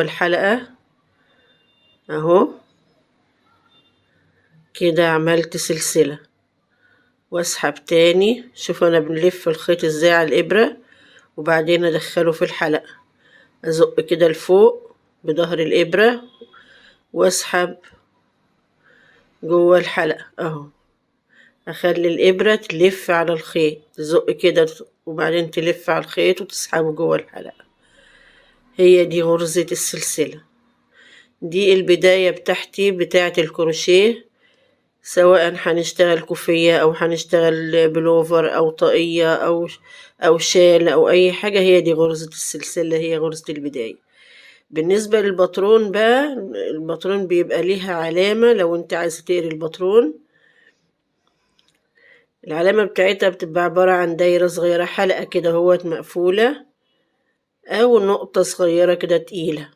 الحلقة اهو كده، عملت سلسلة واسحب تاني. شوف انا بنلف الخيط ازاي على الابرة، وبعدين ادخله في الحلقة، ازق كده لفوق بظهر الابرة واسحب جوه الحلقة اهو. اخلي الابرة تلف على الخيط، تزق كده وبعدين تلف على الخيط وتسحبه جوه الحلقة. هي دي غرزة السلسلة، دي البداية بتاعتي بتاعة الكروشيه، سواء هنشتغل كوفية او هنشتغل بلوفر او طاقية او شال او اي حاجة. هي دي غرزة السلسلة، هي غرزة البداية. بالنسبة للباترون بقى، الباترون بيبقى ليها علامة. لو انت عايزة تقري الباترون، العلامة بتاعتها بتبقى عبارة عن دايرة صغيرة، حلقة كده اهوت مقفولة، او نقطة صغيرة كده تقيلة.